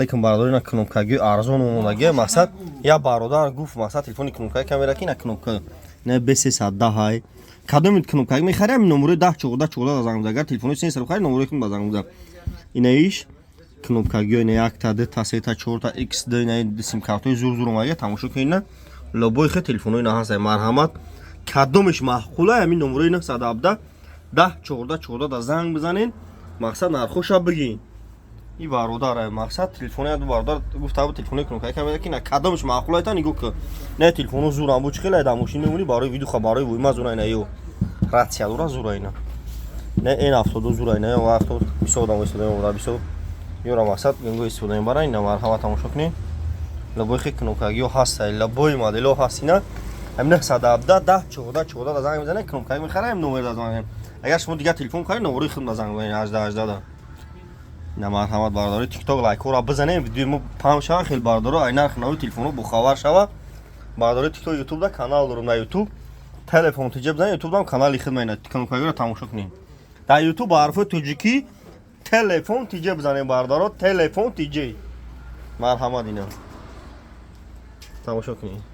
Алейкум, бародари, на кнопкаги арзон омодаги. Мақсад, я бародар гуфт, мақсад, телефони кнопкаги камера ки на кнопка на B310 ҳай. Кадоми кнопкаги мехари, ҳамин номерои 10 14 14 занг бизан. Агар телефони сенсор хари, номерои худам занг бизан. Инаиш кнопкагиё, ина якта, дута, сета, чорта, X2, ина симкартҳои зур зур омадаги. Тамошо кунед, на любой хе телефонои на ҳастай. Марҳамат, кадомеш маъқула, ҳамин номерои 917 10 14 14 да занг бизанен, мақсад, нархоша бигин. И бародар, мақсад, телефони ду бародар гуфта буд, телефони кнопкаги камера ки на кадомеш маъқула, та нигоҳ ки на телефоно зурам буд, чӣ хеле дар мошин мемонӣ, барои видео, барои вуйма зура. Ина ё рация дора, зура. Ина не Н72 зура. Ина вақто бисёр одам истифода мебарад, бисёр ёра, мақсад, гунго истифода мебарад. Ина, марҳамат, тамошо кунед, любой хе кнопкагиё ҳаста, любой модело ҳаст. Ина ҳамин 917 10 14 14 да занг мезанед, кнопкаги мехарем, номер да занг. Агар шумо дигар телефон харед, номерои худам да занг бизанед, 18 18 да. Ина, марҳамат, бародари Тикток, лайкҳоро бизанем, видеои мо паҳн шава, хел бародаро ай нархи нави телефонҳо бохабар шава. Бародари Тикток, Ютуб да канал дорум, дар Ютуб «Телефон тиҷа» бизанед, Ютуб дам канали хидма. Ина кнопкагиро тамошо кунед дар Ютуб, ба ҳарфҳои тоҷикӣ «Телефон тиҷа» бизанед, бародаро, «Телефон тиҷа». Марҳамат, ина тамошо кунед.